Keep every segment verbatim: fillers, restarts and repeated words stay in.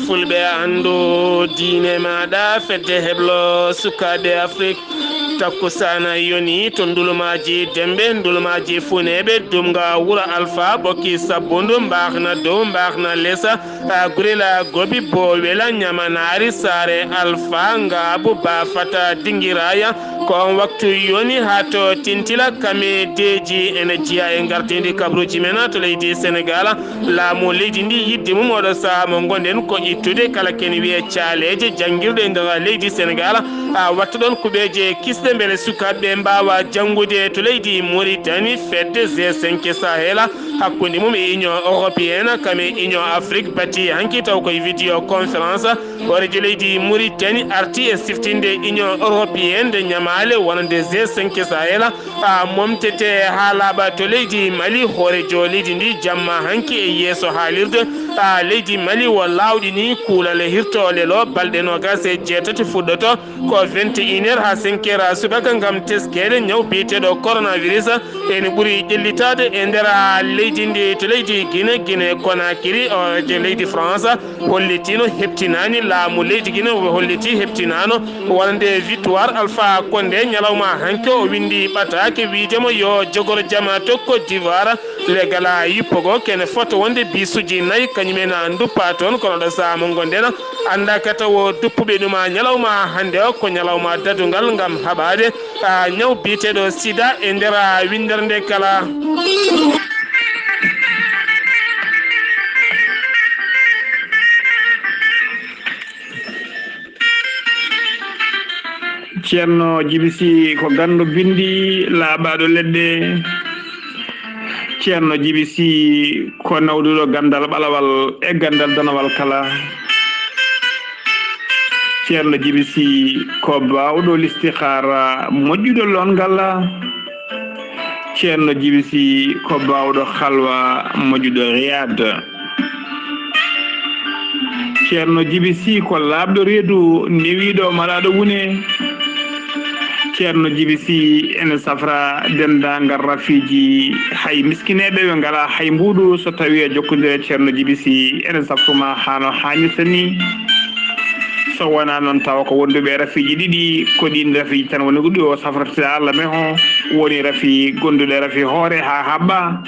Fulɓe anndu diine maaɗa, fedde heblo sukaaɓe Afrik. Takkusaana yoni to ndulumaaji Dembe, ndulumaaji Funeeɓe, Dumga, Wuro Alfa, Bokki Sabbundu, Mbaxna Dow, Mbaxna Lesa, a, Gurela Gobi, Bowela, Ñamanaari, Saare Alfa, Ngaabu, Bafata, Dingiraya. Ko on waktu yoni haa to Tintila, Kame Deeji ene jeyaa e ngardiindi kabaruuji men to leydi Senegaal. Laamu leydi ndi yidde mum oɗo sahaa mo ngonɗen ko ittude kala ken wiye caaleeje janngirɗe e nder leydi Senegaal, a, watta ɗon kuɓeeje kisɗe mbele sukaaɓe ɓe mbaawa janngude to leydi Muritani. Fedde G cinq Sahel hakkunde mum e Union Européenne kam e Union Afrique bati hanki taw koye vidéo conférence. Hooreejo leydi Muritani arti e siftinde Union Européenne nde ñamaale wonande G cinq Sahel a, momtete haa laaɓa to leydi Mali. Hooreejo leydi ndi jamma hanki e yeeso haalirde, a, leydi Mali wo laawɗini kuulal hirto lelo balɗe noogas e jeetati fuɗɗoto ko vingt et une heures haa cinq heures subaka ngam teskeede ñaw biyeteeɗo coronavirus. Ene ɓuri ƴellitaade e nder, a, leydi ndi to leydi Guinée, Guinée Conakry, o, je leydi France. Hollitino heɓtinaani, laamu leydi Guinée holliti heɓtinaano wonande victoire Alpha Condé ñalawma hanki. O winndi ɓataake wiide mo yo jogoro jama to Côte d'Ivoire. Leggal a yippogo kene fota wonde bisuji nayi kañum en a nduppa toon, kono ɗo sahaa mo ngonɗen annda ka tawo duppuɓe ɗum a ñalawma hannde o ko ñalawma dadungal ngam haɓaade a, ñaw biyeteeɗo sida e nder, a, winndere nde kala. Ceerno Jibi Sih ko ganndo binndi laaɓaaɗo leɗɗe. Ceerno Jibi Sih ko nawduɗo ganndal ɓalawal e ganndal danawal kala. Ceerno Jibi Sih ko baawɗo listixaara moƴƴuɗo loon ngalla. Ceerno Jibi Sih ko baawɗo xalwa moƴƴuɗo riyaad. Ceerno Jibi Sih ko laaɓɗo reedu newiiɗo malaaɗo wune. Ceerno Jibi Sih ene safra denndaangal rafiiji hay miskineeɓe ɓe ngalaa hay mbuuɗu so tawii a jokkondire Ceerno Jibi Sih ene saftuma haa no haanirta ni. So wonaa noon tawa ko wonduɓe rafiiji ɗiɗi, ko ɗiin rafiiji tan woni ko ɗi o safrata Allah meho, woni rafi gonduɗo rafi hoore haa haɓɓa,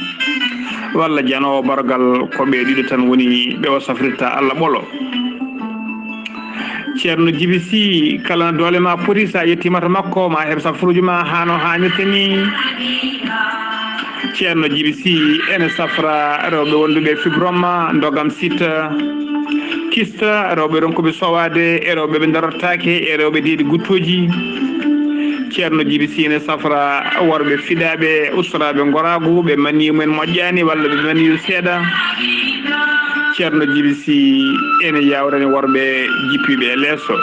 walla janoowo bargal ko ɓe ɗiɗo tan woni ɓe o safrirta Allah ɓolo. Ceerno Jibi Sih, kala no doole ma poti, so a yettiima to makko, ma heɓ safruuji ma haa no haanirta ni. Ceerno Jibi Sih ene safra rewɓe wonduɓe fibrome, ndogam site, kyste, rewɓe ronkuɓe sowaade, e rewɓe ɓe darortaake, e rewɓe deeɗi guttuuji. Ceerno Jibi Sih ene safra worɓe fiɗaaɓe, ustoraaɓe ngoraagu, ɓe maniyu mumen moƴƴaani walla ɓe maniyu seeɗa. Ceerno Jibi Sih ene yaawrani worɓe jippiiɓe e leeso.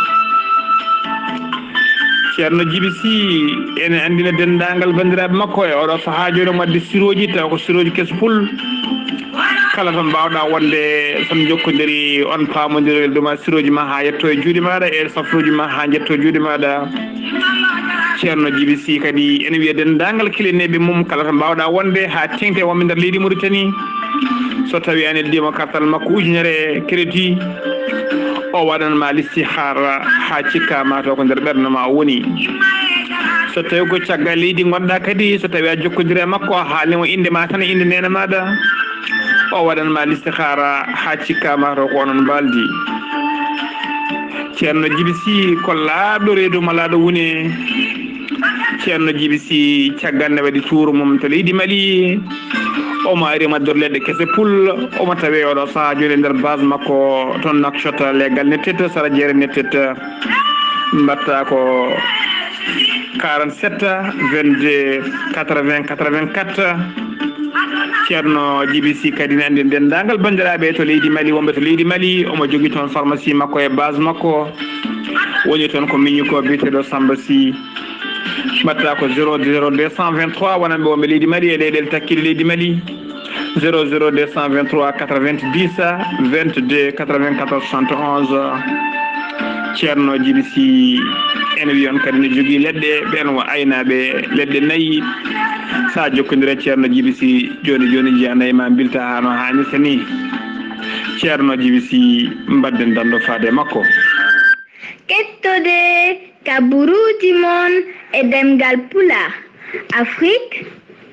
Ceerno Jibi Sih ene anndina denndaangal banndiraaɓe makko e oɗo sahaa jooni, omo addi sirooji, tawa ko sirooji keso pul. Kala to mbaawɗaa wonde, so on njokkondirii, on paamondirii, welduma sirooji ma haa yetto e juuɗe maaɗa, e safruuji ma haa njetto e juuɗe maaɗa. Ceerno Jibi Sih kadi ene wiya denndaangal kilineeɓe mum, kala to mbaawɗaa wonde haa teeŋti e wonɓe nder leydi Muritani. So tawii a neldiima kartal makko ujunere crédit, o waɗan ma listixaara haa cikkaa ma taw ko nder ɓernde ma o woni. So tawii ko caggal leydi ngonɗaa kadi, so tawii a jokkondirii e makko, a haalni mo innde ma tan e innde neene maaɗa, o waɗan ma listixaara haa cikkaa ma taw ko onon mbaaldi. Ceerno Jibi Sih ko laaɓɗo reedu malaaɗo wune. Ceerno Jibi Sih caggal nde waɗi tuuru mum to leydi Mali, omo ari maddor leɗɗe kese pul, omo tawi oɗo sahaa jooni e nder base makko toon Nouakchott, leggal nettet, sara jeere nettet. Mbatta ko quarante-sept, vingt-deux, quatre-vingts, quatre-vingt-quatre. Ceerno Jibi Sih kadi ne anndi denndaangal banndiraaɓe to leydi Mali, wonɓe to leydi Mali, omo jogii toon pharmacie makko e base makko. Woni toon ko miñi ko biyeteeɗo Samba Sih. Mbatta ko zéro deux cent vingt-trois, wonanɓe wonɓe leydi Mali e leyɗeele takkiiɗe leydi Mali. Zéro zéro deux cent vingt-trois quatre-vingt-dix vingt-deux quatre-vingt-quatorze soixante et onze. Ceerno Jibi Sih ene wiya on kadi ne jogii leɗɗe, ɓeen wo aynaaɓe leɗɗe nayi. So a jokkondire Ceerno Jibi Sih jooni jooni, njiya nayi ma mbilta haa no haanirta ni. Ceerno Jibi Sy, mbaɗden danndo faade e makko. Kettode kaburuuji mon e ɗemngal Pulaar, Afrik,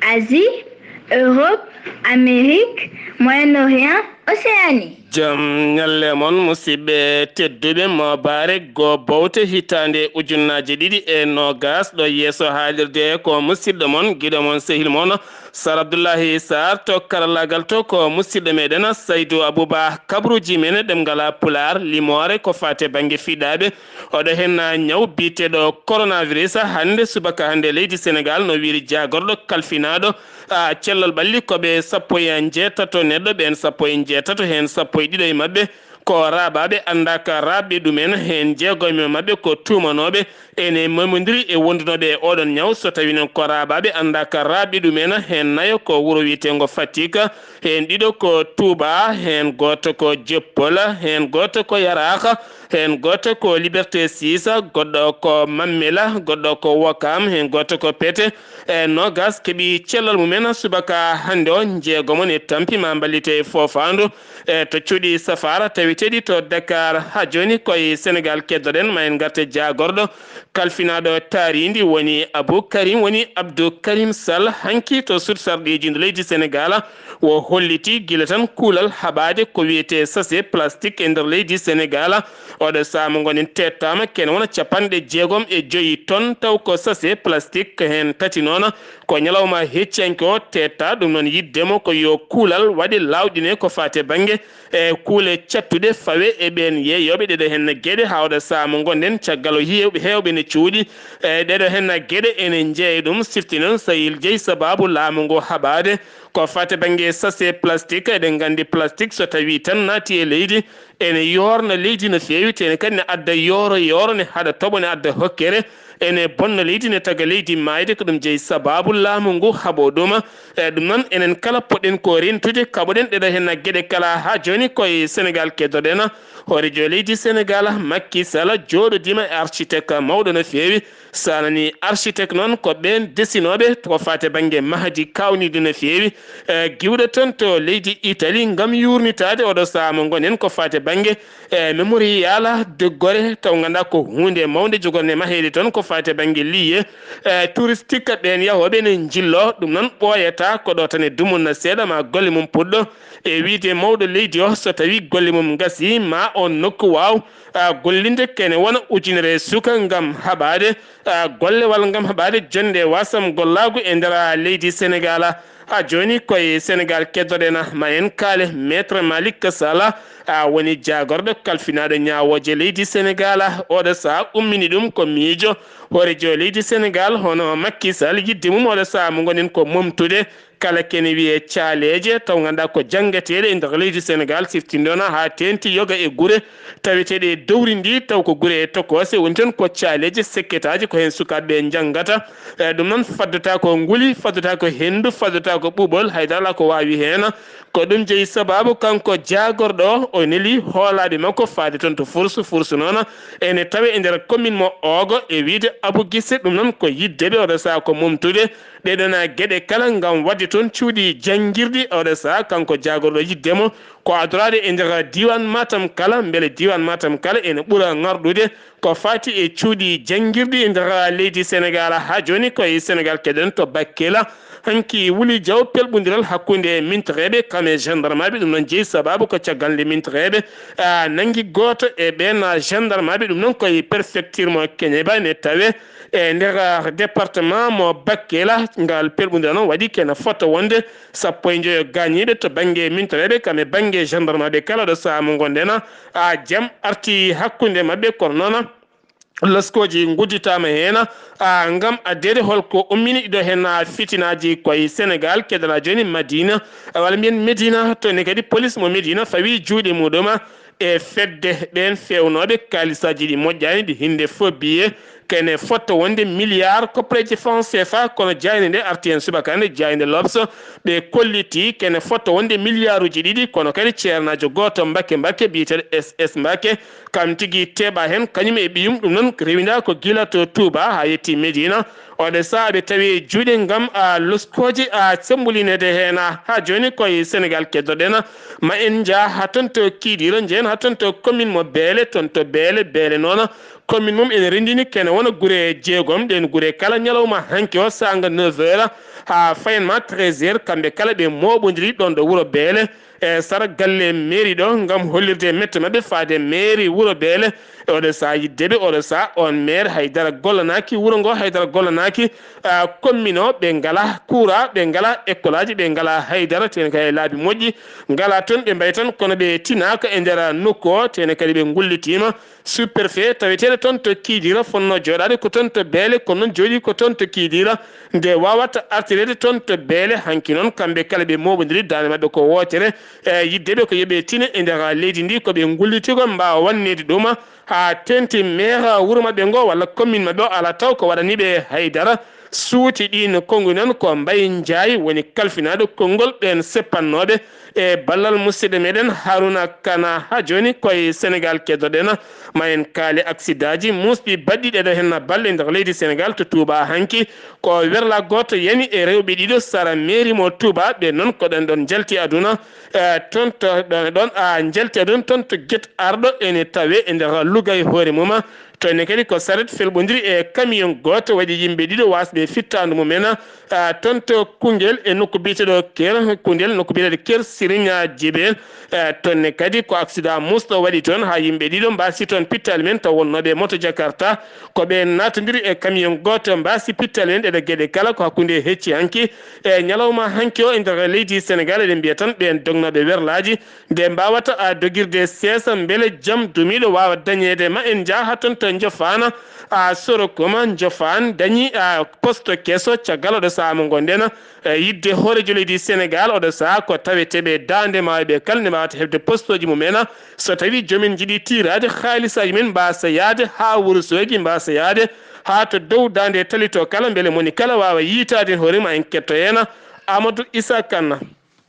Asie, Europe, Amérique, Moyen-Orient, Océanie. Jam ñalle mon, musidɓe tedduɓe. Mobaarek goo bowte hitaande ujunnaaje ɗiɗi e noogas. Ɗo yeeso haalirde ko musidɗo mon, giɗo mon, sehil mon, Sar Abdullahi Sar. To karallaagal to ko musidɗo meɗen Saydu Abuba. Kabruuji men ɗemngal Pulaar, limoore ko faate bannge fiɗaaɓe. Oɗo heen ñaw biyeteeɗo coronavirus hannde subaka hannde leydi Senegaal, no wiyri jaagorɗo kalfinaaɗo, a, cellal ɓalli ko ɓe sappo e njeetato neɗɗo. Ɓeen sappo e njeetato heen sappo e ɗiɗo e maɓɓe ko raaɓaaɓe anndaaka raaɓɓe ɗumen, heen jeego e maɓɓe ko tuumanooɓe ene memondiri e wondunooɓe e oɗon ñaw. So tawii noon ko raaɓaaɓe anndaaka raaɓɓe ɗumen, heen nayo ko wuro wiyeteengo Fatick, heen ɗiɗo ko Touba, heen gooto ko Joppol, heen gooto ko Yaraax, heen gooto ko Liberté six, goɗɗo ko Mammela, goɗɗo ko Wokam, heen gooto ko Pete. E noogas keɓi cellal mumen subaka hannde o, jeego mon e tampi ma mballite e foofaandu. E to cuuɗi safaara taweteeɗi to Dakar. Haa jooni koye Senegaal keddoɗen, ma en ngarte jaagorɗo kalfinaaɗo taariindi woni Abou Karim, woni Abdou Karim Sall. Hanki to sud sarɗiiji nder leydi Senegaal, o holliti gila tan kuulal haɓaade ko wiyetee sachet plastique e nder leydi Senegaal. Oɗo sahaa mo ngonɗen teettaama kene wona capanɗe jeegom e joyi tonnes, taw ko sachet plastique heen tati noon. Ko ñalawma hecciyanke o teetta ɗum noon, yiɗde mo ko yo kuulal waɗe laawɗine ko faate bannge e kuule cattuɗe fawe e ɓeen yeeyooɓe ɗeɗo heen geɗe. Haa oɗo sahaa mo ngonɗen, caggal o heew-, heewɓe ne cuuɗi e ɗeɗo heen geɗe ene njeeya ɗum. Sifti noon Sahil Jeyi sabaabu laamu ngu haɓaade ko faate bannge sachet plastique. Eɗen nganndi plastique so tawii tan naati e leydi, ene yoorna leydi no feewi, te ene kadi ne adda yooro yooro, ne haɗa toɓo, ne adda hokkere, ene bonna leydi, ne taga leydi maayde. Ko ɗum jeyi sabaabu laamu ngu haɓo ɗum. E ɗum noon, enen kala poɗɗen ko rentude, kaɓoɗen ɗeɗo heen geɗe kala. Haa jooni koye Senegaal keddoɗen. Hooreejo leydi Senegaal, Macky Sall, jooɗodiima e architecte mawɗo no feewi. So a nanii architecte noon, ko ɓeen desinooɓe ko faate bannge mahdi kaawniiɗi no feewi. E giwɗo toon to leydi Italie ngam yuurnitaade oɗo sahaa mo ngonɗen ko faate bannge e Memorial de Gore, taw ngannduɗaa ko huunde mawnde jogornde maheede toon ko faati e bannge liye, e, touristique. Ɓeen yahooɓe ne njilloo ɗum noon, ɓooyataa ko ɗo tan e dumunna seeɗa ma golle mum puɗɗo. E wiyde mawɗo leydi o, so tawii golle mum ngasii ma oon nokku waaw, a, gollinde kene wona ujunere suka ngam haɓaade, a, gollewal ngam haɓaade jonnde wasam gollaagu e nder, a, leydi Senegaal. Haa jooni koye Senegaal keddoɗen, ma en kaale Maître Malick Sall, a, woni jaagorɗo kalfinaaɗo ñaawooje leydi Senegaal. Oɗo sahaa ummini ɗum ko miijo hooreejo leydi Senegaal hono Macky Sall, yiɗde mum oɗo sahaa mo ngonɗen ko momtude kala kene wiyee caaleeje, taw ngannduɗaa ko janngateeɗe e nder leydi Senegaal, siftinɗo na haa teeŋti yoga e gure taweteeɗe e dowri ndi, taw ko gure e tokoose woni toon, ko caaleeje, sekketaaji, ko heen sukaaɓe ɓe njanngata. E, ɗum noon, faddata ko nguli, faddata ko henndu, faddata ko ɓuuɓol, hay dara alaa ko waawi heen. Ko ɗum jeyi sabaabu kanko jaagorɗo o, o neli hoolaaɓe makko faade toon to Furs. Furs noon ene tawee e nder commune mo Ogo, e wiyde Abou Guissé. Ɗum noon ko yiɗde ɓe, oɗo sahaa ko momtude ɗeɗon geɗe kala ngam waɗde toon cuuɗi janngirɗi. Oɗo sahaa kanko jaagorɗo, yiɗde mo ko adoraade e nder diiwaan Matam kala, mbele diiwaan Matam kala ene ɓura ŋarɗude ko faati e cuuɗi janngirɗi e nder leydi Senegaal. Haa jooni koye Senegaal keɗen to Bakel. Hanki wuli jaw pelɓondiral hakkunde mintoreeɓe kam e gendarmaaɓe. Ɗum noon jeyi sabaabu ko caggal nde mintoreeɓe, a, nanngi gooto e ɓeen gendarmaaɓe. Ɗum noon koye préfecture mo Kéniéba ne tawee e nder, a, département mo Bakel. Ngal pelɓondiral noon waɗi kene fota wonde sappo e njoyo gaañiiɓe to bannge mintoreeɓe kam e bannge gendarmaaɓe kala. Ɗo sahaa mo ngonɗen, a, jam arti hakkunde maɓɓe, kono noon loskooji ngudditaama heen, a, ngam addeede holko ummini ɗo heen, a, fitinaaji koye Senegaal. Keɗoɗaa jooni Madina, a, walla mbiyen Medina, toon ne kadi police mo Medina fawi juuɗe muɗum e fedde ɓeen feewnooɓe kaalisaaji ɗi moƴƴaani, ɗi hinnde faux billets, kene fota wonde milliard koppareeje franc C F A, kono jaaynde nde arti heen subaka hannde, jaaynde L'Obs, ɓe kolliti kene fota wonde milliarduuji ɗiɗi, kono kadi ceernaajo gooto Mbakke Mbakke biyeteeɗo S S Mbakke, kam tigi teeɓaa heen, kañum e ɓiyum. Ɗum noon rewinda ko gila to Touba haa yetti Medina, Oɗo sahaa ɓe tawi e juuɗe ngam a loskooji a sembulineede heen. Haa jooni koye Senegaal keddoɗen. Ma en njah haa toon to Kiidiira, njehen haa toon to commune mo Beele, toon to Beele, Beele noon commune mum ene renndini kene wona gure jeegom. Ɗeen gure kala ñalawma hanki o saanga neuf heures haa fayan ma treize heures, kamɓe kala ɓe mooɓondiri ɗoon ɗo wuro Beele, e sara galle mairie ɗo ngam hollirde mette maɓɓe faade mairie wuro Beele. E oɗo sahaa yiddeɓe, oɗo sahaa on maire haydara gollanaaki, wuro ngo haydara gollanaaki, ah, commune o ɓe ngala courant, ɓe ngala école aji, ɓe ngala haydara, tene kay e laabi moƴƴi ngala toon, ɓe mbayi tan kono ɓe tinaaka e nder nokku o, tene kadi ɓe ngullitiima. Sous-préfet taweteeɗo toon to Kiidiira fotnoo jooɗaade ko toon to Beele, kono noon jooɗii ko toon to Kiidiira, nde waawata artireede toon to Beele. Hanki noon kamɓe kala ɓe mooɓondiri, daande maɓɓe ko wootere, e yiddeɓe ko yo ɓe tine e nder leydi ndi, ko ɓe ngulliti ko mbaawa wanneede ɗum haa teeŋti maire wuro maɓɓe ngo walla commune maɓɓe o, alaa taw ko waɗani ɓe haydara. Suuti ɗiin konnguɗi noon ko Mbaye Ndiaye woni kalfinaaɗo konngol ɓeen seppannooɓe e ballal musidɗo meɗen Harouna Kana. Haa jooni koye Senegaal keddoɗen, ma en kaali aksidaaji muusɗi baɗɗi ɗeɗo heen balɗe nder leydi Senegaal. To Touba hanki ko werla gooto yani e rewɓe ɗiɗo sara mairie mo Touba, ɓe noon ko ɗen ɗon njalti aduna, eh, toon to ɗon, ɗon a njalti aduna toon to Guet Arɗo ene tawe e nder Louga e hoore mum. To ne kadi ko saret felɓondiri e camion gooto waɗi yimɓe ɗiɗo wasɓe fittaandu mumen, ah, toon to Koungheul e nokku biyeteeɗo Ker, Koungheul nokku biyeteeɗo Ker Serigne Djibel. Ah, toon ne kadi ko accident musɗo waɗi toon haa yimɓe ɗiɗo mbaasi toon pittaali men taw wonnooɓe moto Jakarta. Ko ɓe naatondiri e camion gooto mbaasi pittaali men ɗeɗo geɗe kala ko hakkunde hecci hanki e ñalawma hanki o e nder leydi Senegaal. Eɗen mbiya tan ɓeen dognooɓe werlaaji nde mbaawata a dogirde seesa mbele jam dumiiɗo waawa dañeede. Ma en njah haa toon to Njofaana, a Sorokuma Njofaan dañi a poste keso caggal oɗo sahaa mo ngonɗen, e yidde hooreejo leydi Senegaal oɗo sahaa ko taweteeɓe daande maayo ɓe kala ne mbaawata heɓde postooji mum en. So tawii joomen njiɗi tiiraade haalisaaji men mbaasa yahde haa Wuro Soogi, mbaasa yahde haa to dow daande tali to kala mbele moni kala waawa yiytaade hoore mum en ketto heen. Amadou Issa Kane.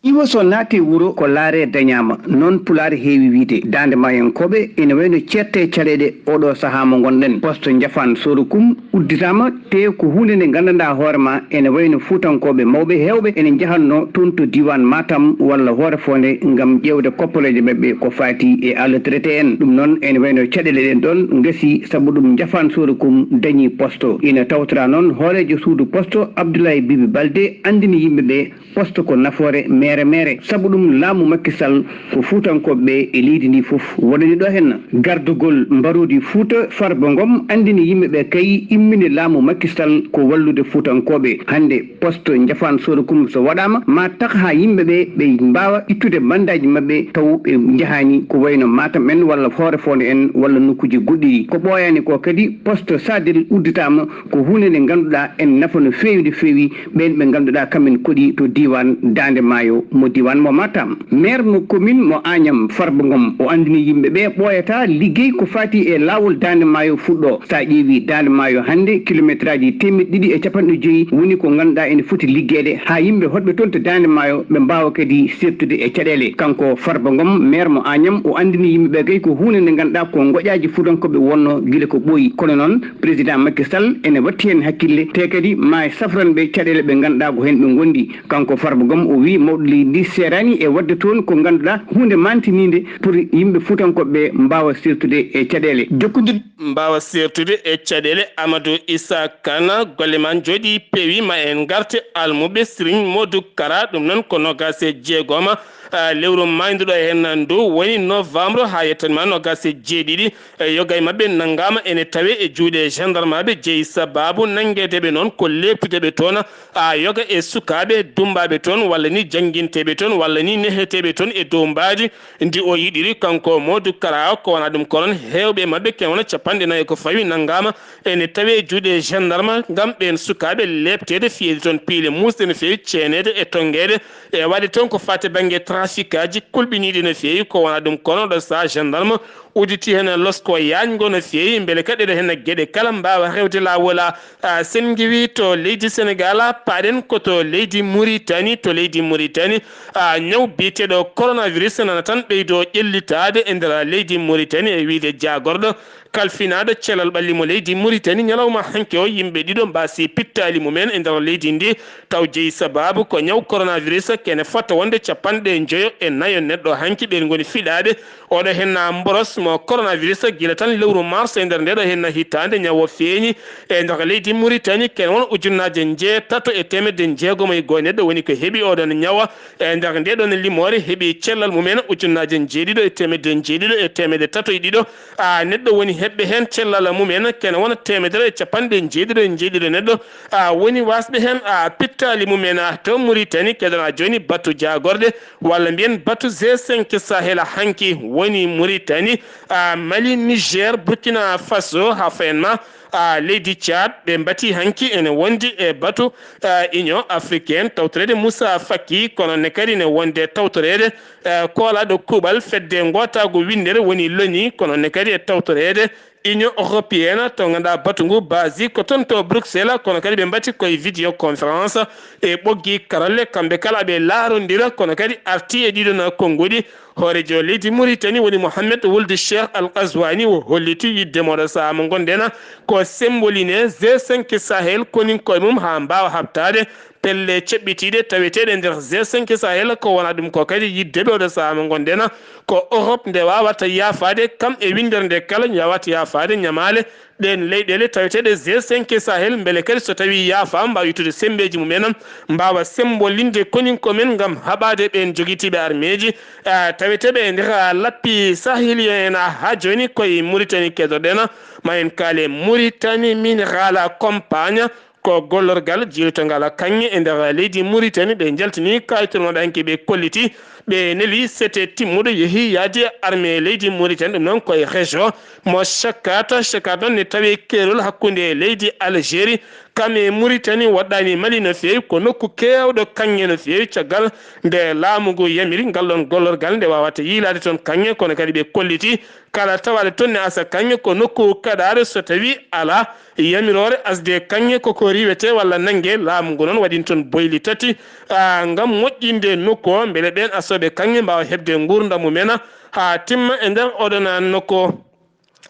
Iwo so naati wuro ko laare dañaama, noon Pulaar heewi wiyde. Daande maayankooɓe ene wayno ceedta e caɗeele oɗo sahaa mo ngonɗen. Poste Njafaan Soorukum udditaama, tee ko huunde nde nganndanɗaa hoore maa ene wayno Fuutankooɓe mawɓe heewɓe ene njahatnoo toon to diiwaan Maatam walla Hoore Foonde ngam ƴeewde koppolooje maɓɓe ko faati e Aala Traité en. Ɗum noon ene wayno caɗeele ɗeen ɗoon ngasii, sabu ɗum Njafaan Soorukum dañii poste. Ina tawtoraa noon hooreejo suudu poste Abdoulaye Bibi Baldé anndini yimɓe ɓee. Poste ko nafoore meere meere, sabu ɗum laamu Macky Sall ko Fuutankooɓe ɓe e leydi ndi fof wonani ɗo henna. Gardugol mbaroodi Fuuta Farba Ngom anndini yimɓe ɓe kay immini laamu Macky Sall ko wallude Fuutankooɓe. Hannde poste Njafaan Soorukum so waɗaama ma tag haa yimɓe ɓe ɓe mbaawa ittude manndaaji maɓɓe taw ɓe njahaani ko wayno Matam en walla Hoore Foonde en walla nokkuuji goɗɗi ɗi. Ko ɓooyaani ko kadi poste Sadel udditaama. Ko huunde nde ngannduɗaa ene nafa no feewi no feewi ɓeen ɓe ngannduɗaa kamen koɗi to diiwaan Daande Maayo mo diiwaan mo Matam. Meer mo commune mo Agnam Farba Ngom o anndini yimɓe ɓe ɓooyataa liggey ko faati e laawol Daande Maayo fuɗɗoo. So a ƴeewii Daande Maayo hannde kilometraaji teemeɗɗe ɗiɗi e capanɗe joyi woni ko ngannduɗaa ene foti liggeede haa yimɓe hoɗɓe toon to Daande Maayo ɓe mbaawa kadi seertude e caɗeele. Kanko Farba Ngom meer mo Agnam o anndini yimɓe ɓe kay ko huunde nde ngannduɗaa ko ngoƴaaji Fuutankooɓe wonnoo gila ko ɓooyi. Kono noon Président Macky Sall ene watti heen hakkille, te kadi ma e safran ɓe caɗeele ɓe ngannduɗaa ko heen ɓe ngondi. Kanko Farba Ngom o wii mawɗo leydi ndi seeraani e waɗde toon ko ngannduɗaa huunde maantiniinde pour yimɓe Fuutankooɓe ɓe mbaawa seertude e caɗeele. Jokkondir. Mbaawa seertude e caɗeele. Amadou Issa Kane, golle ma njooɗi peewi, ma en ngarte almuɓe Serigne Modou Kara, ɗum noon ko noogaas e jeegoma, ah, lewru maayduɗo heen ndu woni novembre haa yettanma noogaas e jeeɗiɗi. E yoga e maɓɓe nanngaama ene tawee e juuɗe gendarmaaɓe jeyi sabaabu nanngeede ɓe noon ko leeptude ɓe toon, a yoga e sukaaɓe dummbaaɓe toon walla ni jannginteeɓe toon walla ni neheteeɓe toon e dow mbaadi ndi o yiɗiri. Kanko Modou Kara ko wonaa ɗum ko noon heewɓe e maɓɓe ken wona capanɗe nayi ko fawi nanngaama ene tawee e juuɗe gendarme ngam ɓeen sukaaɓe leepteede fiyeede toon piile muusɗe no feewi ceeneede e tonngeede e waɗde toon ko faati bannge trafic aji kulɓiniiɗi no feewi. Ko wonaa ɗum ko noon ɗo sahaa gendarme udditi heen losko yaañgo no feewi mbele kadi eɗen heen geɗe kala mbaawa rewde laawol. A, sen ngiwi to leydi Senegaal, paaɗen ko to leydi Muritani. To leydi Muritani, a, ñaw biyeteeɗo coronavirus nana tan ɓeydo ƴellitaade e nder leydi Muritani e wiyde jaagorɗo kalfinaaɗo cellal ɓalli mo leydi Muritani. Ñalawma hanki o, yimɓe ɗiɗo mbaasi pittaali mumen e nder leydi ndi, taw jeyi sabaabu ko ñaw coronavirus, kene fota wonde capanɗe njoyo e nayo neɗɗo hanki ɓen ngoni fiɗaaɓe oɗo henna mboros mo coronavirus gila tan lewru mars e nder ndeɗo henna hitaande. Ñaw o feeñi e nder leydi Muritani, kene won ujunnaaje njeetato e teemedde njeegomo e go'o neɗɗo woni ko heɓi oɗon ñawa. E nder ndeɗon limoore heɓi cellal mumen ujunnaaje njeeɗiɗo e teemedde njeeɗiɗo e teemedde tato e ɗiɗo. A, neɗɗo woni heɓɓe heen cellal mumen, kene wona teemedere e capanɗe njeeɗiɗo e njeeɗiɗo neɗɗo, a, woni waasɓe heen, a, pittaali mumen, a, to Muritani. Keɗoɗaa jooni batu jaagorɗe, walla mbiyen batu G cinq Sahel hanki woni Muritani, a, Mali, Niger, Burkina Faso, haa fayen ma, a, leydi Tchad, ɓe mbati hanki ene wondi e batu, a, Union Africaine, tawtoreede Moussa Faki, kono ne kadi ne wonde tawtoreede, a, koolaaɗo kuuɓal fedde ngootaagu winndere woni loni, kono ne kadi e tawtoreede Union Européenne, to ngannduɗaa batu ngu baasi ko toon to Bruxelles, kono kadi ɓe mbati koye vidéoconférence e ɓoggi karalle, kamɓe kala ɓe laarondira, kono kadi arti e ɗiɗon konnguɗi. Hooreejo leydi Muritani woni Mohamed Wuld Cheikh Al Ghazouani, o holliti yidde mo ɗo sahaa mo ngonɗen ko semboline G cinq Sahel konin koye mum haa mbaawa haɓtaade pelle ceɓɓitiiɗe taweteeɗe nder G cinq Sahel. Ko wona ɗum ko kadi yidde ɓe oɗo sahaa mo ngonɗen ko Europe nde waawata yaafaade kam e winndere nde kala, waawata yaafaade ñamaale ɗeen leyɗeele taweteeɗe G cinq Sahel, mbele kadi so tawii yaafaama mbaawa yettude semmbeeji mumen, mbaawa sembolinde konin ko men ngam haɓaade ɓeen jogitiiɓe armeeji, a, taweteeɓe e nder, a, lappi sahéliens en, a, haa jooni koye Muritani keɗoɗen. Ma en kaale Muritani Mineral Compagnie, ko gollorgal jiiltongal kaŋŋe e nder leydi Muritani. Ɓe njaltini kayitol maɓɓe hanki, ɓe kolliti ɓe neli sete timmuɗo yehi yaadi armée leydi Muritani, ɗum noon koye région mo Chakata. Chakata noon ne tawi keerol hakkunde leydi Algérie kam e Muritani, woɗɗaani Mali no feewi, ko nokku keewɗo kaŋŋe no feewi. Caggal nde laamu ngu yamiri ngal ɗoon gollorgal nde waawata yiilaade toon kaŋŋe, kono kadi ɓe kolliti kala tawaaɗo toon ne asa kaŋŋe ko nokku kaɗaaɗo so tawii alaa yamiroore asde kaŋŋe koko riiwetee walla nanngee. Laamu ngu noon waɗi toon boyli tati, a, ngam moƴƴinde nokku o, mbele ɓeen asooɓe kaŋŋe mbaawa heɓde nguurndam mumen haa timma e nder oɗon nokku o.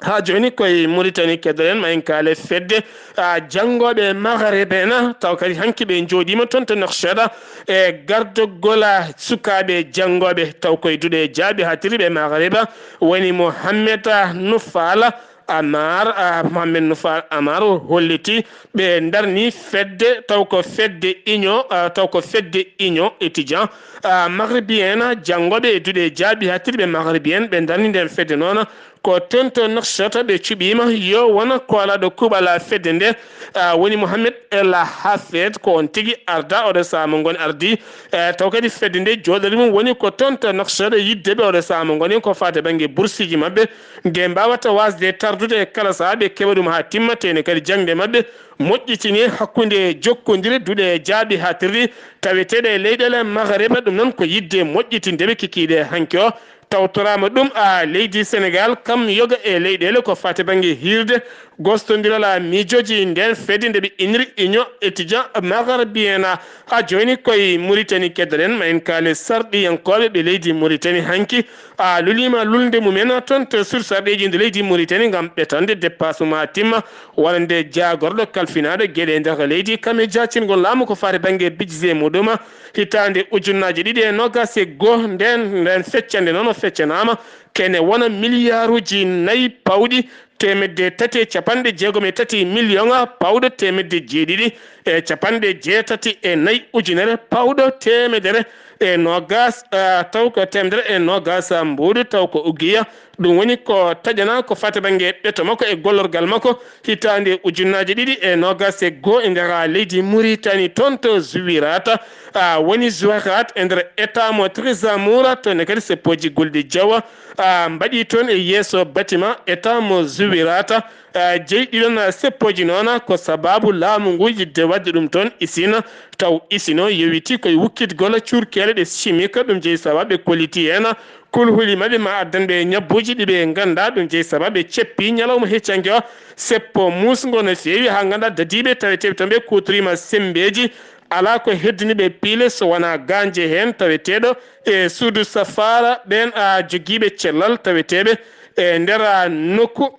Haa jooni koye Muritani keɗoɗen, ma en kaale fedde, a, janngooɓe Maghreb en, taw kadi hanki ɓe njooɗiima toon to Nouakchott e gardagol, a, sukaaɓe janngooɓe, taw koye duɗe jaaɓi haatirɗi ɓe Maghreb woni Mohamed, a, Noufal Amar, a, Mohamed Noufal Amar o holliti ɓe ndarni fedde, taw ko fedde union, a, taw ko fedde union étudiant, a, maghrébien, janngooɓe e duɗe jaaɓi haatirɗi ɓe maghrébien, ɓe ndarni ndeen fedde noon ko toon to Nouakchott ɓe cuɓiima yo won koolaaɗo kuuɓal fedde nde, a, woni Mohamed El Hafed, ko oon tigi arda oɗo sahaa mo ngon ardi, e, taw kadi fedde nde jooɗorde mum woni ko toon to Nouakchott yidde ɓe oɗo sahaa mo ngoni ko faati bannge bursiiji maɓɓe, nde mbaawata waasde tardude e kala sahaa ɓe keɓa ɗum haa timma, tee ne kadi jaŋde maɓɓe moƴƴitine hakkunde jokkondire duɗe jaaɓi haatirɗi taweteeɗe e leyɗeele Maghreb. Ɗum noon ko yidde moƴƴitinde ɓe kikiiɗe hanki o. Tawtoraama ɗum, a, leydi Senegaal, kam yoga e leyɗeele ko faati bannge hiirde gostondiral, a, miijooji ndeen fedde nde ɓe inniri Union Étudiant Maghrébien. Haa jooni koye Muritani keddoɗen, ma en kaale sarɗiyankooɓe ɓe leydi Muritani hanki, a, luliima lulnde mumen toon to suudu sarɗiiji nde leydi Muritani ngam ɓetande dépasse mum haa timma, wonande jaagorɗo kalfinaaɗo geɗe nder leydi, kam e jaacingol laamu ko faati bannge budget muɗum. Hitaande ujunnaaje ɗiɗi e noogaas e goo, ndeen, ndeen feccande noon o feccanaama kene wona miliyaaruuji nayi pawɗi teemedde tati e capanɗe jeegom e tati miliyoŋ pawɗo teemedde jeeɗiɗi e capanɗe jeetati e nayi ujunere pawɗo teemedere e noogaas, eh, taw ko teemedere e noogaas mbuuɗu, taw ko ugiya. Ɗum woni ko taƴanaa ko faati bannge ɓeto makko e gollorgal makko hitaande ujunnaaje ɗiɗi e noogaas e goo e nder leydi Muritani, toon to Zuwirata, a, woni Zuwirata e nder état mo Trizamoura, toon ne kadi seppooji gulɗi jawa, a, mbaɗi toon e yeeso bâtiment état mo Zuwirata, a, jeyi ɗiɗon seppooji noon ko sabaabu laamu ngu yiɗde waɗde ɗum toon usine, taw usine o yowiti koye wukkitgol cuurkeele ɗe chimique, ɗum jeyi sabaabu ɓe kolliti heen kulhuli maɓɓe ma addan ɓe ñabbuuji ɗi ɓe nganndaa, ɗum jeyi sabaabu ɓe ceppi ñalawma heccanke o seppo muusngo no feewi haa nganndaa dadiiɓe taweteeɓe toon ɓe kuutoriima semmbeeji, alaa ko heddini ɓe piile so wonaa gaañje heen taweteeɗo e suudu safaara ɓeen, a, jogiiɓe cellal taweteeɓe e nder, a, nokku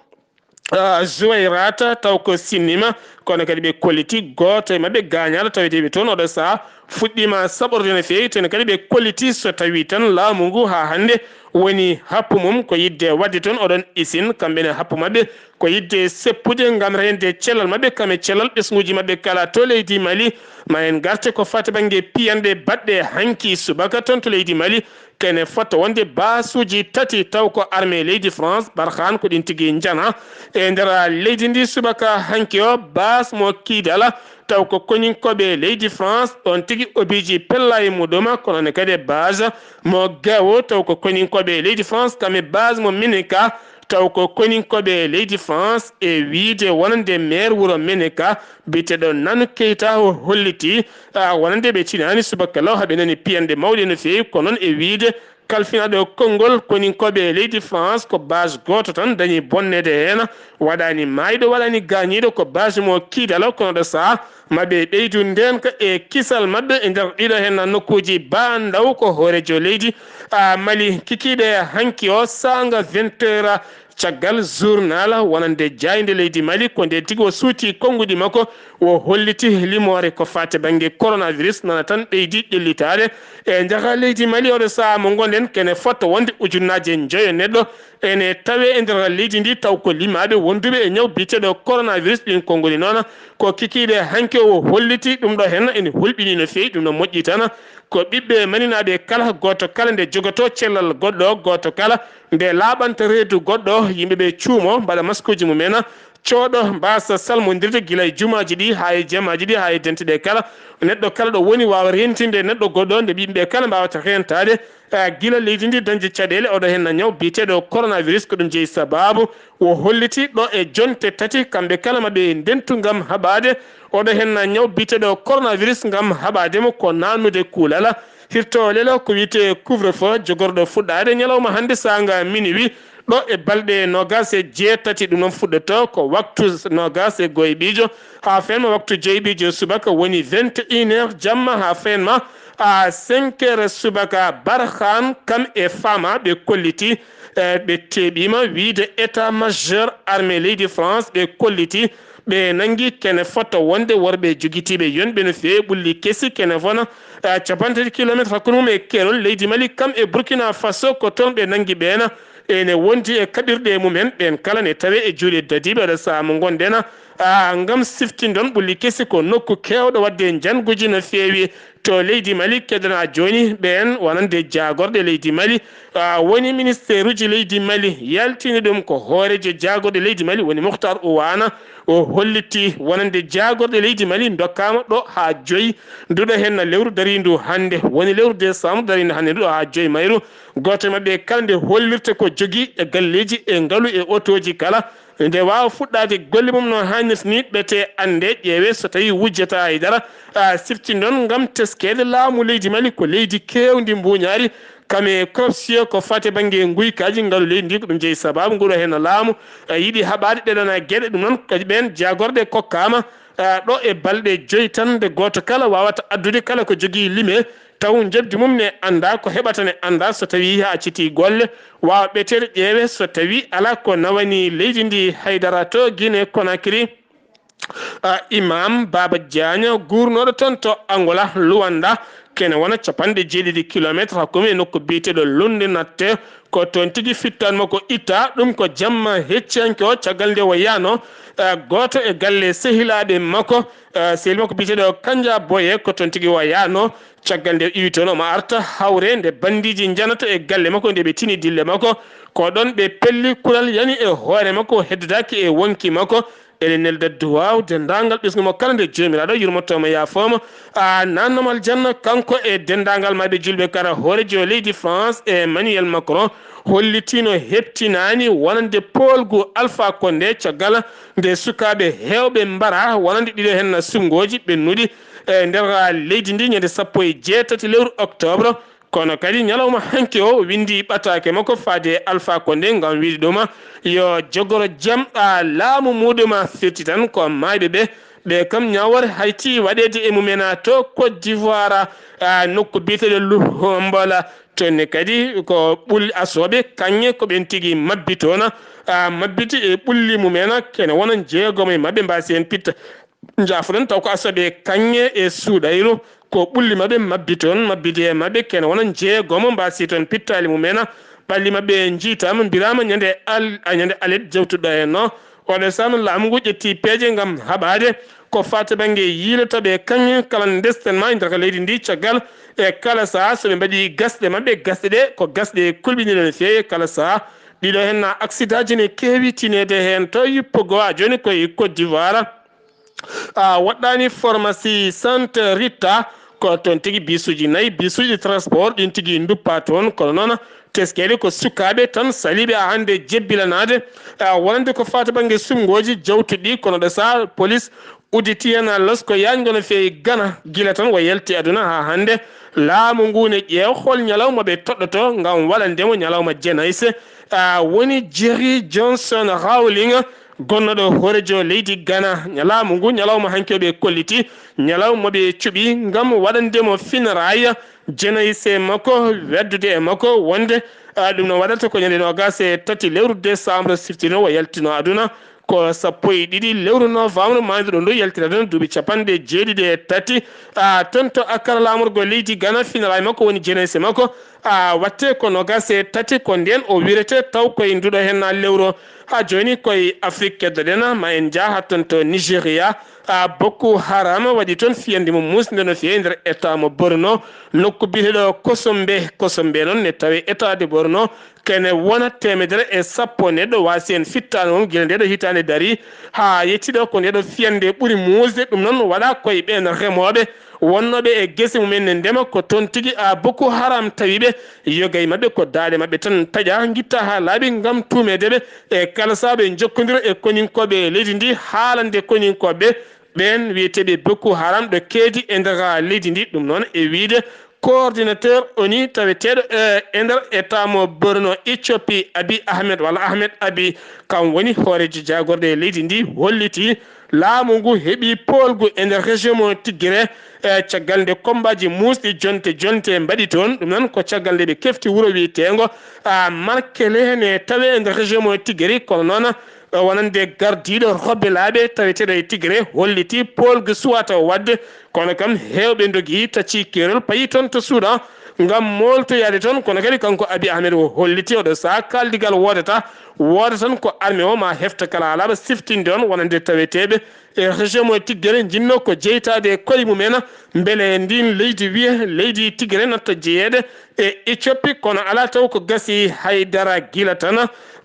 ah, Zuwayrata, taw ko sinnima, kono kadi ɓe kolliti gooto e maɓɓe gaañaɗo, taweteɓe toon oɗo saha fuɗɗima saɓorde no feewi, teno kadi ɓe kolliti so tawi tan laamu ngu ha hannde woni happu mum ko yidde wadde toon oɗon isin, kamɓe ne happu maɓɓe ko yidde seppude ngam rende cellal maɓɓe, kam e cellal ɓesnguji maɓɓe kala to leydi Mali. Ma en garte ko fati bangge piyanɗe baɗɗe hanki subaka toon to leydi Mali, kene fota wonde baasuuji tati, taw ko armée leydi France, Barkhane, ko ɗin tigi njana. E nder leydi ndi subaka hanki o, base mo Kidala, taw ko koninkooɓe leydi France, ɗon tigi obiji pella e muɗum, kono ne kadi base mo Gao, taw ko koninkooɓe leydi France, kam e base mo Meneka, taw ko koninkooɓe leydi France, e wiide wonande maire wuro Meneka, biyeteɗo Nanu Keita, o holliti, ah, wonande ɓe tinani subaka law, haɓe nani piyanɗe mawɗe no feewi, ko noon e wiide kalfinaɗo konngol koninkooɓe leydi France, ko base gooto tan dañi bonnede heen, waɗani maayɗo, waɗani gaañiiɗo, ko base mo Kidala, kono ɗo saha maɓe ɓeydu ndenka e kisal maɓɓe e nder ɗiɗo heen nokkuuji ba ndaw, ko hoorejo leydi, ah, Mali kikiiɗe hanki o saanga vingt heures. Caggal journal wonande jaaynde leydi Mali, ko nde tigi o suuti konnguɗi makko, o holliti limoore ko faati bannge coronavirus, nana tan ɓeydi ƴellitaade. E njaha leydi Mali, oɗo saha mo ngonɗen, kene fota wonde ujunnaaje njoyo neɗɗo ene tawe e nder leydi ndi, taw ko limaaɓe wonduɓe e ñaw biyeteeɗo coronavirus. Ɗin konnguɗi noon ko kikiiɗe hanki o holliti ɗum ɗo heen ene hulɓini no feewi, ɗum no moƴƴi tan. Ko ɓiɓɓe maninaaɓe kala, gooto kala nde jogoto cellal goɗɗo, gooto kala nde laaɓanta reedu goɗɗo, yimɓe ɓe cuumo, mbaɗa maskuuji mumen, cooɗo, mbaasa salmondirde gila e jumaaji ɗi haa e jamaaji ɗi haa e dente ɗe kala. Neɗɗo kala ɗo woni waawa reentinde neɗɗo goɗɗo nde yimɓe kala mbaawata reentaade, eh, gila leydi ndi dañde caɗeele oɗo heen na ñaw biyeteeɗo coronavirus. Ko ɗum jeyi sabaabu o holliti ɗo e jonte tati kamɓe kala maɓe ndentu ngam haɓaade oɗo heen na ñaw biyeteeɗo coronavirus ngam haɓaade mo ko naannude kuulala. Hirto lelo ko wiyetee couvre-feu jogorɗo fuɗɗaade ñalawma hannde saanga minuit ɗo e balɗe noogaas e jeetati. Ɗum noon fuɗɗoto ko waktu noogaas e goyɓiijo haa fenma waktu joyɓiijo subaka, woni vingt et une heures jamma, haa fenma a cinq heures subaka. Barkhane kam e Fama ɓe kolliti, eh, ɓe teeɓiima wiyde état majeur armée leydi France, ɓe kolliti ɓe nanngi kene fota wonde worɓe jogitiiɓe yonɓe no feewi ɓulli kesi, kene fona, eh, cappanɗe tati kilometre hakkunde mum e keerol leydi Mali kam e Burkina Faso, ko toon ɓe nanngi ɓeena. Ene wondi e kaɓirɗe mumen, ɓeen kala ne tawe e juuɗe dadiiɓe. Oɗo saha mo ngonɗen, ah, ngam siftindon ɓulli kesi ko nokku keewɗo waɗde njannguuji no feewi to leydi Mali. Keddana jooni ɓeen wonande jaagorɗe leydi Mali, ah, woni ministeeruuji leydi Mali, yaltini ɗum ko hooreejo jaagorɗe leydi Mali woni Muhtar Uwaana. O holliti wonande jaagorɗe leydi Mali ndokkaama ɗo haa joyi nduɗo heen na lewru dariindu hannde, woni lewru décembre dariindu hannde nduɗo haa joyi mayru. Gooto e maɓɓe kala nde hollirta ko jogii e galleeji e ngalu e otooji kala, nde waawa fuɗɗaade golle mum no haanirta ni, ɓete annde, ƴeewe so tawii wujjataa hay dara. A, sifti noon ngam teskeede laamu leydi Mali ko leydi keewndi mbuuñaari, kam e corruption ko fate bannge nguykaaji ngalu leydi ndi, ko ɗum jeyi sabaabu nguɗo heen laamu, a, yiɗi haɓaade ɗeɗon geɗe. Ɗum noon kadi ɓeen jaagorɗe kokkaama, a, ɗo e balɗe joyi tan, nde gooto kala waawata addude kala ko jogii lime, taw njoɓdi mum ne anndaa, ko heɓata ne anndaa, so tawii haa accitii golle, waawa ɓeteede ƴeewe so tawii alaa ko nawanii leydi ndi haydara. To Guinée Conakry, a, Imam Baba Diagne, guurnooɗo toon to Angola, Luanda, kene wona cappanɗe jeeɗiɗi kilometre hakkunde e nokku biyeteeɗo Lunde Natte, ko toon tigi fittan makko itta. Ɗum ko jamma hecciyanke o, caggal nde o yaano, a, gooto e galle sehilaaɓe makko, a, sehil makko biyeteeɗo Kanja Boye, ko toon tigi o yaano. Caggal nde o iwi toon, omo arta hawre nde bandiiji njanata e galle makko, nde ɓe tini dille makko. Ko ɗoon ɓe pelli, kural yani e hoore makko, o heddodaaki e wonki makko. Eɗen nelda duwaaw denndaangal ɓesngu mo kala nde Joomiraaɗo yurmotoo mo, yaafoo mo, a, naatnoo mo aljanna, kanko e denndaangal maayɓe juulɓe kala. Hooreejo leydi France, Emmanuel Macron, hollitiino heɓtinaani wonande poolgu Alpha Condé, caggal nde sukaaɓe heewɓe mbara wonande ɗiɗo heen na sunngooji ɓennuɗi e nder leydi ndi ñande sappo e jeetati lewru octobre. Kono kadi ñalawma hanki o, o winndi ɓataake makko faade e Alpha Condé ngam wiide ɗum yo jogoro jam, a, laamu muɗum, firti tan ko maayɓe ɓe Ɓe kam ñaawore hayti waɗeede e mumen to Côte d'Ivoire, a, nokku biyeteeɗo Luhombol. Toon ne kadi ko ɓul-, asooɓe kaŋŋe ko ɓeen tigi mabbi toon, a, mabbiti e ɓulli mumen, kene wona jeegom e maɓɓe mbaasi heen pitta. Njaafoɗon taw ko asooɓe kaŋŋe e suuɗayru, ko ɓulli maɓɓe mabbi toon, mabbiti e maɓɓe kene wona jeegom mbaasi toon pittaali mumen. Ɓalli maɓɓe njiitaama, mbiraama ñande al-, a, ñande alet jewtuɗo heen o. Oɗo sahaa laamu ngu ƴetti peeje ngam haɓaade ko faati bannge yiilotooɓe kaŋŋe kala ndesten ma e nder ka leydi ndi caggal e kala sahaa so ɓe mbaɗi gasɗe maɓɓe, gasɗe ɗe ko gasɗe kulɓiniiɗe no feewi e kala sahaa. Ɗiɗo heen na aksidaaji ne keewi tineede heen to yippo goo a jooni koye Côte d'Ivoire. A waɗɗaani pharmacie Sainte Rita, ko toon tigi bisuuji nayi, bisuuji transport ɗin tigi nduppa toon, kono noon teskeede ko sukaaɓe tan saliiɓe a hannde jebbilanaade, a wonande ko faati bannge suɓngooji jawtuɗi, kono ɗo sahaa police udditi heen a los ko yaajngo no feewi Gana, gila tan o yalti aduna haa hannde. Laamu ngu ne ƴeewa hol ñalawma ɓe toɗɗoto ngam waɗande mo ñalawma jenayse. A woni Jerry Johnson Rawling, gonnoɗo hooreejo leydi Gana. Laamu ngu ñalawma hanki o ɓe kolliti, ñalawma ɓe cuɓi ngam waɗande mo fineraay jenayse makko, weddude e makko wonde, a, ɗum no waɗata ko ñande noogaas e tati lewru décembre siftirno o yaltino aduna. Ko sappo e ɗiɗi lewru novembre maayduɗo ndu yaltira ɗon duuɓi capanɗe jeeɗiɗi e tati. A, toon to Accra laamorgo leydi Gana, fineraay makko woni jenayse makko. A, watte ko noogaas e tati ko ndeen o wirete taw koye nduɗo heen na lewru. Haa jooni koye Afrik keddoɗen, ma en njah haa toon to Nigeria. A, Boko Haram waɗi toon fiyande mum muusnde no feewi nder État mo Borno, nokku biyeteeɗo Kosombe. Kosombe noon ne tawe État de Borno, kene wona teemedere e sappo neɗɗo waasi heen fittaandu mum gila ndeeɗo hitaande darii haa yettii ɗo. Ko ndeeɗo fiyande ɓuri muusde, ɗum noon waɗa koye ɓeen remooɓe wonnooɓe e gese mumen ne ndema, ko toon tigi a Boko Haram tawi ɓe. Yoga e maɓɓe ko daaɗe maɓɓe tan taƴa, ngitta haa laaɓi ngam tuumeede ɓe e kala sahaa ɓe njokkondira e koninkooɓe leydi ndi, haalande koninkooɓe ɓeen wiyeteeɓe Boko Haram ɗo keedi e nder leydi ndi. Ɗum noon e wiyde coordinateur ONU taweteeɗo e, e nder État mo Borno, Éthiopie, Abiy Ahmed walla Ahmed Abiy, kam woni hooreejo jaagorɗe leydi ndi, holliti laamu ngu heɓi poolgu e nder région mo Tigré, e caggal nde kommbaaji muusɗi jonte jonte mbaɗi toon. Ɗum noon ko caggal nde ɓe kefti wuro wiyeteengo, a, Markele ne tawee e nder région mo Tigré, kono noon, e, wonande gardiiɗo Robbelaaɓe taweteeɗo e Tigré holliti poolgu suwata o waɗde, kono kam heewɓe ndogi taccii keerol payi toon to Suudan ngam mooltoyaade toon, kono kadi kanko Abiy Ahmed o holliti oɗo sahaa kaaldigal woodata, wooda tan ko armée o ma hefta kala alaaɓe siftinde on wonande taweteeɓe e région mo Tigré njinnoo ko jeytaade e koye mumen, mbele ndin leydi wiye leydi Tigré natta jeyeede e Éthiopie, kono alaa taw ko gasi hay dara gila tan.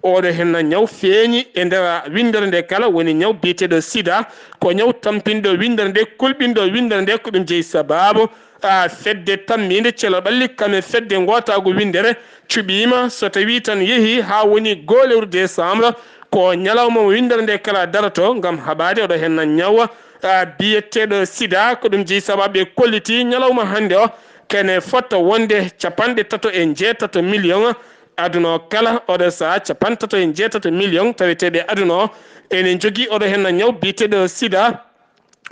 Oɗo henna ñaw feeñi e nder winndere nde kala woni ñaw biyeteeɗo sida, ko ñaw tampinɗo winndere nde, kulɓinɗo winndere nde, ko ɗum jeyi sabaabu, a, fedde tammiinde celal ɓalli kam e fedde ngootaagu winndere cuɓiima, so tawii tan yehii haa woni goo lewru décembre, ko ñalawma mo winndere nde kala daroto ngam haɓaade oɗo henna ñaw, a, biyeteeɗo sida, ko ɗum jeyi sabaabu ɓe kolliti ñalawma hannde o kene fotta wonde capanɗe tato e njeetato million aduna o kala, oɗo sahaa capanɗe tato e njeetato million taweteeɓe aduna o ene njogii oɗo henna ñaw biyeteeɗo sida.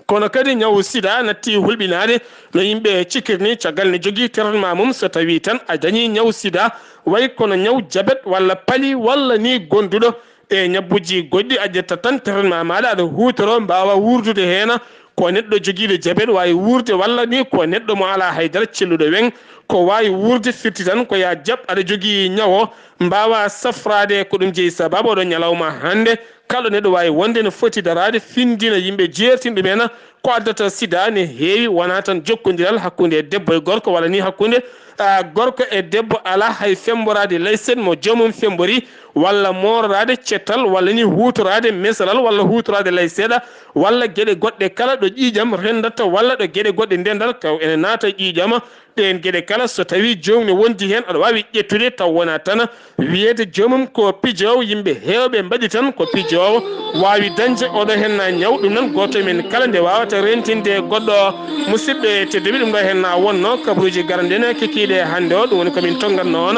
Kono kadi ñawu sida natti hulɓinaade no yimɓe cikkiri ni, caggal ne jogii traitement mum. So tawii tan a dañii ñawu sida, way kono ñaw jabet walla pali walla ni gonduɗo e ñabbuji goɗɗi, a ƴetta tan traitement maaɗa aɗa huutoro, mbaawa wuurdude heen. Ko neɗɗo jogiiɗo jabet waawi wuurde, walla ni ko neɗɗo mo alaa haydara celluɗo weŋ ko waawi wuurde, firti tan ko ya jaɓ aɗa jogii ñawo, mbaawa safraade ko ɗum jeyi sabaabu oɗo ñalawma hannde. Kala neɗɗo waawi wonde no foti daraade, findina yimɓe, jeertin ɗumen ko addata sida ne heewi, wonaa tan jokkondiral hakkunde debbo e gorko, walla ni hakkunde, a, gorko e debbo, alaa hay femmboraade layset mo joomum femmbori, walla mooraade cettal, walla ni huutoraade mesalal, walla huutoraade lay seeɗa, walla geɗe goɗɗe kala ɗo ƴiiƴam renndata, walla ɗo geɗe goɗɗe ndendata, taw ene naata ƴiiƴam. Ɗeen geɗe kala, so tawii joom ne wondi heen, aɗa waawi ƴettude taw wonaa tan wiyeede joomum ko pijoowo. Yimɓe heewɓe mbaɗi tan ko pijoowo waawi dañde oɗo heen na ñaw. Ɗum noon, gooto e men kala nde waawata rentinde goɗɗo. Musidɓe tedduɓe, ɗum ɗo heen na wonno kabaruuji garanɗe en kikiiɗe hannde o. Ɗum woni ko min tonngatnoo on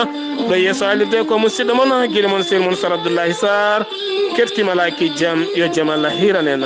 ɗo yeeso haalirde ko musidɗo mon, giɗo mon, sehil mon Sar Abdullahi Sar. Keɗkiima laaki jam, yo jam Allah hiiran en.